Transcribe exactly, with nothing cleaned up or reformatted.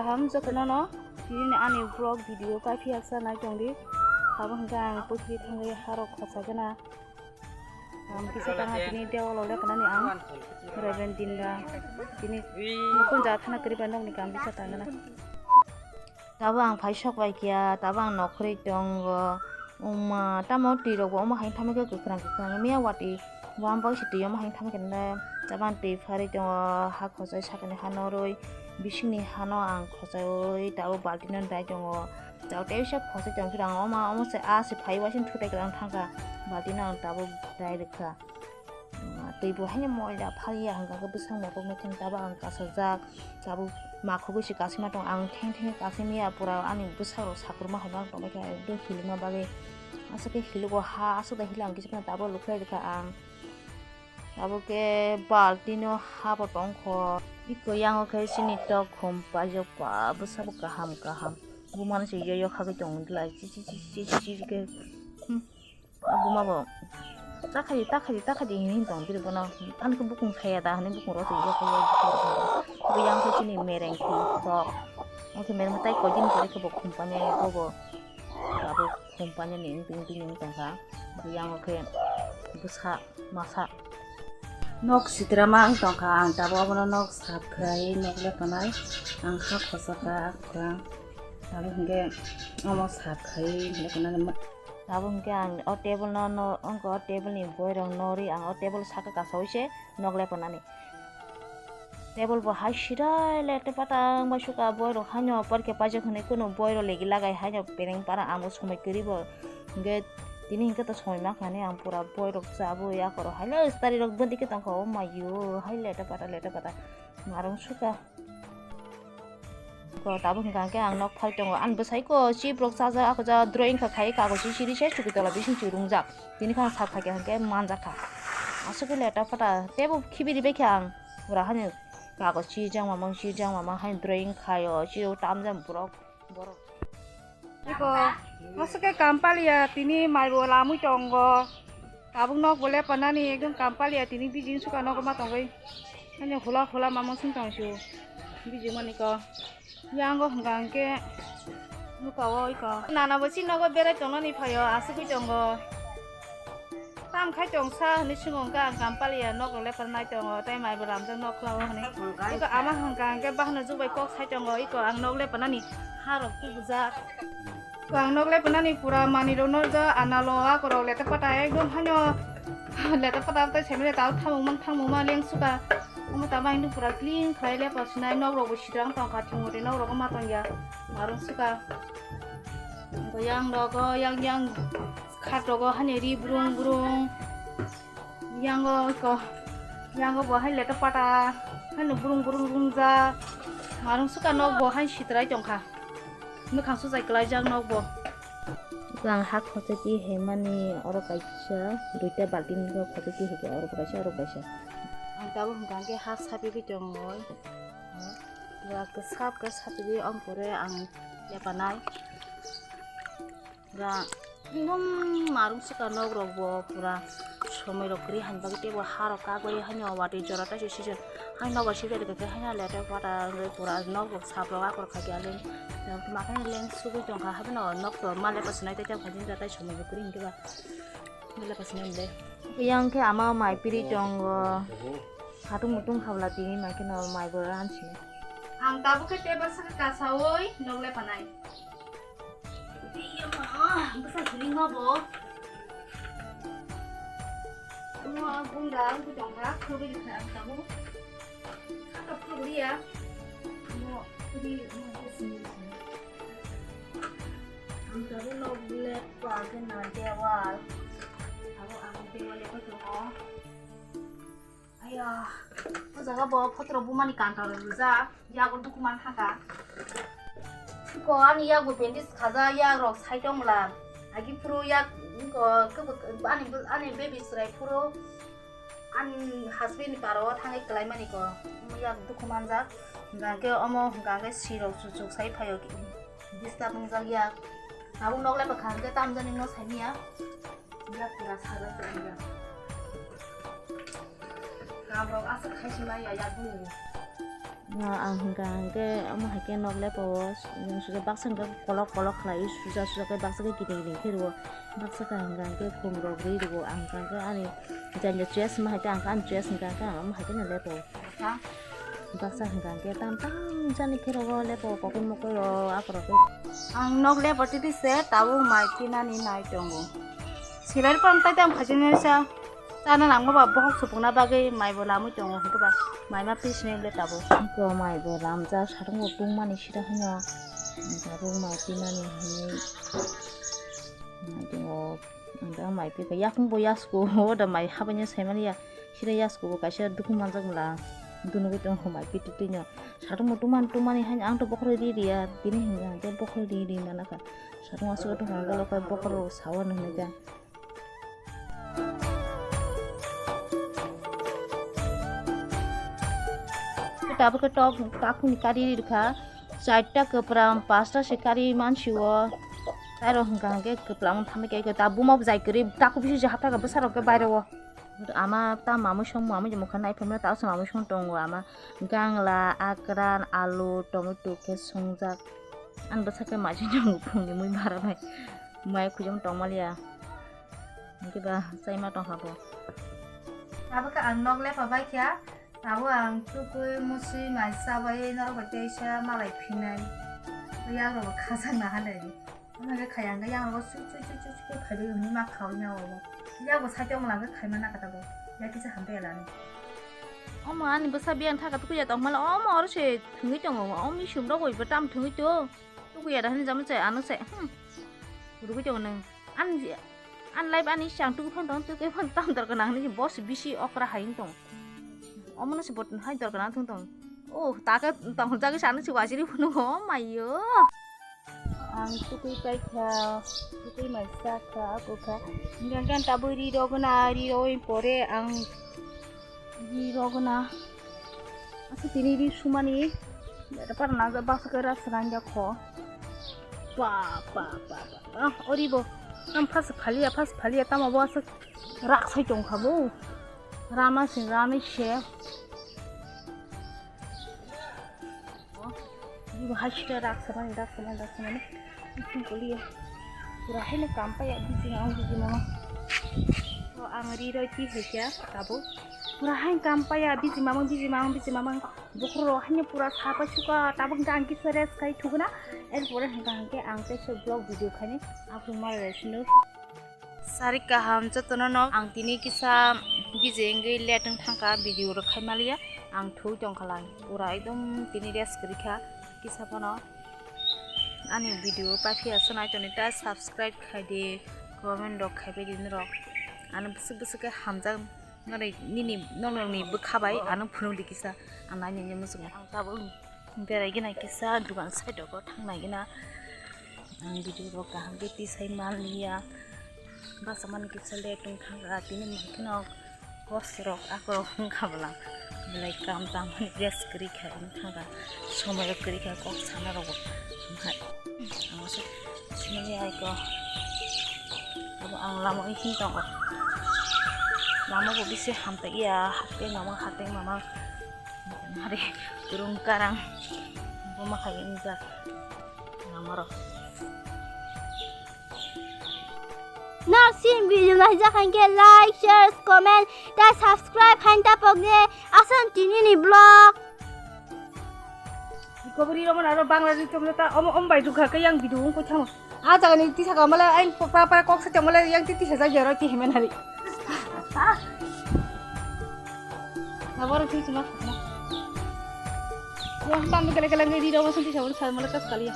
Kaham jotono no, tini ani vlog video kaiphi yaksa nai tongdi. Abo hwnkhe ang puthri thangwi harok khochagena. Ang kisa tangha tini dewalo lepanani ang Reverend Dinda. Tini nokon ja thana kwrwi ba nokni kaam bisa tangana. Tabo ang phai sok bai kya, tabo ang nokhorwi tongo. Oma, tamo twi rok bo omo hai tamo khe kwkhwrang kwkhwrang miya watwi. Bo ang bai se twi omo hai tamo khe na. Tabo ang twi pharwi tongo, ha khosai sakani ha norwi. Bisingni hano ang khosaiwi tabo baltino dai tongo. Tabo tei se khosai tong phira ang omo, omo se a se phai waising thutai kwrang thangkha. Baltino ang tabo dai rwkha. Ah, twi bo haino moila phaliya hwnkha khe bwsang motoknai thung tabo ang kasajak, tabuk makhugwi se kasima tong ang theng theng kasimya pura ani bwsarok sakruma hai ma tongbaikha ekdom hilikma bagwi aswk khe hilugo ha aswk da hili ang kisa phano tabo lukhlai rwkha ang tabuk khe baltino ha bo tongkho iko yango khe chini tok khum paijak ba bwsabo kaham kaham bumani se yoyo khagwi tong lai chichi chichi khe. Hmm. Buma bo, "Takhadi, takhadi, takhadi," hinwi tong bini bono. Ani khe bukung saya da hinwi bukung rw twi ya khe. Biyang khe chini mereng khe kok. Ang khe mereng tai koi din pore khe bo company ai bo bo. Abo company ni wng tong tong kha. Biyang khe bwsa masa. Nok sitra ma wng tong kha, ang tabuk abono nok sap khai nok le tongnai. Ang ha khosa kha, ang tabuk hwnkhe omo sap khai le tongnai. Abo hwnkhe ang o table no, no, wngkha o table ni boirok norwi ang o table saka kasaui se nok lepanani. Table bo hai sirai le tei patang bai suka boirok haino porikhe paijak hinwi kunu boirok legi lagai haino pereng para amo somoi kwrwi bo. Hwnkhe tini hwnkhe to somoi mankha hinwi ang pura boirok chabwi akorok haino stari rok bwndwi khe tongkha o maio hai leta pata leta pata marung suka. Ko tabuk hwnkha hwnkhe ang nok phai tongo. Ani bwsai ko chip rok chajak, ako ja drawing kha khai kagochi siri se chuki tola bising chwrwngjak. Tini khe ang sak kha khe hwnkhe manjak kha. Aswk khe leta pata teibo khibi ribai khe ang. Pura hani kagochi jang mamang si jang mamang hani drawing khaio, chiro tamjak borok, borok. Iko, aswk khe kaam paliya tini mai bo lamwi tongo. Tabuk nok bo lepanani ekdom kaam paliya tini bijing suka nogo ma tongwi. Hanya hula hula mamang sing tong su. Bijing mani ko. Yango hwnkha hwnkhe nuka o iko. Nana bo chini nogo berai tongnani phaio aswkwi tongo. Tam khai tong sa hinwi swngo hwnkhe ang kaam paliya nok rok lepar nai tongo tei mai bo ramjak nok khwlao hinwi. Iko ama hwnkha hwnkhe bahano jubai kok sai tongo iko ang nok lepanani ha rok tubujak. Iko ang nok lepanani pura manwi rok norjak analo akorok leta pata ekdom haino leta pata tei semre tao thamung mang thamung ma leng suka. Omo tama hinwi pura clean khlai lepa sinai nok rok bo sidrang tong kha thwng motwi nok rok ma tong ya marung suka. Yang rogo yang yang khat rogo hani ri brung brung. Yango ko, yango bo hai leto pata, hano burung burung rungjak. Marung suka nok bo hai sitrai tongkha. Mwkhang sujai kwlaijak nok bo. Ang hak khototi hemani oro kaisa, duita baltin rok khototi hwnkhe oro kaisa, oro kaisa. Ang tabuk hwnkha hwnkhe ha sapigwi tongoi. Pura kwsap khe sapigwi ong pore ang lepanai. Ga, ekdom marung suka nok rok bo pura somoi rok kwrwi hani bagwi teibo ha rok kagwi haino watwi jora taisi season hai nok bai sibya rwkha khe haino letter pata wngwi pura nok rok sap rok akorok kha khe aleng. Makhai leng sugwi tongkha hapheno nok to ma lepa sinai tei tei kha jin ja tai somoi bo kwrwi hinkhe ba lepa sinai hwnle. Yang khe ama mai piri tongo. Hatung mutung khabla tini mai kheno mai bo ran sini. Ang tabuk khe table saka kasaui nok lepanai. Iya ma, bwsa hiling ma bo. Omo gunda ang bujong kha, khogwi rikha ang tabuk. Kaka khogwi ya. Omo khogwi, omo khe sini sini. Ang tabuk nok lepa khe na dewal. Abo ang dewal lepa tongo. Aiya, o jaga bo photo rok bumani kanta rok rijak, yago dukuman thangkha. Ko ani yago bandage khajak, yak rok side o mla. Agi phuru yak ko ani ani baby chwrai phuru ani husband ni para o thangwi kwlai mani ko. Yak dukumanjak. Hwnkhe omo hwnkhe si rok chuchuk sai phaio disturb wngjak yak. Tabuk nok lepa kha hwnkhe tamjani no saimanya. Yak pura saga se yak. Kam rok aswk khai se maya yak bumung. Ah, ang hwnkha hwnkhe omo hai khe nok lepo o, suja baksa hwnkhe kolok kolok khlai suja suja khe baksa khe kiting kiting khe rwo, baksa khe hwnkha hwnkhe khum rok rwi rwo, ang hwnkha hwnkhe ani janja choice ma hai khe ang khe ani choice hwnkha hwnkhe ang omo hai khe no lepo o. Baksa hwnkha hwnkhe tam tam jani khe rogo lepo kokoi mokoi rok akorok khe. Ang nok lepo titi se tabuk mai pinani nai tongo. Silai pang tai tam khachi nai sa. Chana nangma ba bohok supungna bagwi mai bo lamwi tongo, hwnkhe ba mai ma pisinai le tabuk. Hwnkhe mai bo lamjak, satung bo tungmani sida hwnyo. Tabuk mai pinani hwnwi mai tongo. Ang da mai pika yakung bo yasku, o da mai habanya saimani ya. Sida yasku bo kaisa dukhu manjak mla. Dunugwi tongo mai piti tino. Satung bo tungmani tungmani haino ang to bokhorok ri ri ya. Tini hwnka hwnkhe bokhorok ri ri mana kha. Satung aswk tongkha hwnka lokha bokhorok sawan hwnwi kha. Tabuk khe tok takhukni kari rikha, charta kwpram, pasta se kari mansi o. Tei rok hwnkha hwnkhe kwplam thamwi khe ta buma bwjai kwrwi takhuk bisi je hapta khe bwsarok khe bairo o. Ama ta mamwi song mamwi je mokha naiphimano ta se mamwi song tongo ama gangla, akran, alu, tomato khe songjak. Ani bwsa khe mai se tongo phungni mui bara bai mai khujam tongmaliya. Hwnkhe ba chaima tongkha bo. Abo khe ang nok lepa bai kha. Abo ang tukui musi mai chabai norok bai teisa malai phinai. Yang rok khajak na hanai. Omo khe khayang khe yang rok sui sui sui sui sui khaidi hwnwi ma khaui ma obo. Yang bo site ongla khe khaima na kata bo. Ya kisa hambai lani. Omo ani bwsa biyang thaka tukui ya tongmala omo oro se thwngwi tongo. Omo isum rok bai bo tam thwngwi to. Tukui ya da hwnwi jamo se ano se. Hmm. Rugui tongo nang. Ani, ani life ani chang tuku phang tong, tuku phang tang dor kana hini boss bisi okra hai tong. Omo no se bot hai dor kana thung tong. Oh, ta ke tong jagi sana si wajiri phunu ho mayo. Ang tukui pai kha, tukui mai sa kha, ako kha. Ngan kan tabui ri rogna, ri roi pore ang Ri rogna. Asa tini ri sumani. Beta para na baksa khe ras ranja kho. Pa, pa, pa, pa, pa. Ori bo. Tam phas phaliya, phas phaliya. Tamo bo asa rak sai tong kha bo. Rama sing rani se. Ibo hai sida rak samani, rak samani, rak samani. Bising koliya. Pura haino kampaya, bising ang bising mama. To ang ri roi ti hai kya, tabo. Pura haino kampaya, bising mama, bising mama, bising mama. Bokhro haino pura sapa suka, tabuk jang kisa rest khai thuguna. Er pore hangka hangke ang te se vlog video khaini. Aku mara rest no. Sari kaham jotono no ang tini kisa busy wngwi late wng thangkha video rok khai maliya ang thwi tongkha lai pura ekdom tini rest kwrwi kha kisa phano ani video paiphiya se nai toni ta subscribe khai di comment rok khai bai di norok ano bwswk bwswk khe hamjak norok nini norok ni bwkha bai ano phunuk di kisa ang nai nini muchungo ang tabuk. Berai gina kisa dugan side o thang nai gina. Ang video rok kaham khe tisai man liya. Basa mani kisa le tong thang ga tini mankhe no boss rok ako rok wng kha bwla. Belai kam tam mani rest kwrwi kha wng thang ga. Somoi rok kwrwi kha kok sana rok bo. Ang se sinini ai ko. Abo ang lama oi hin tongo. Lama bo bisi hamtai ya, hateng mama, hateng mama. Hari kurung karang. Boma khai injak. Namaro. Narsing video nahijak hingke like, share, comment, tei subscribe hain tapok de. Asan tini ni vlog. Kobori roman aro Bangla ri tomle ta omo om bai dukha ke yang video ung ko chamo. A jaga ni tisa ka mala ain pa pa kok sa chamo le yang titi sa jaro ti hemen hari. Sabor tu cuma. Yang tam gele gele ngi di roman tisa sa mala kas kali ya.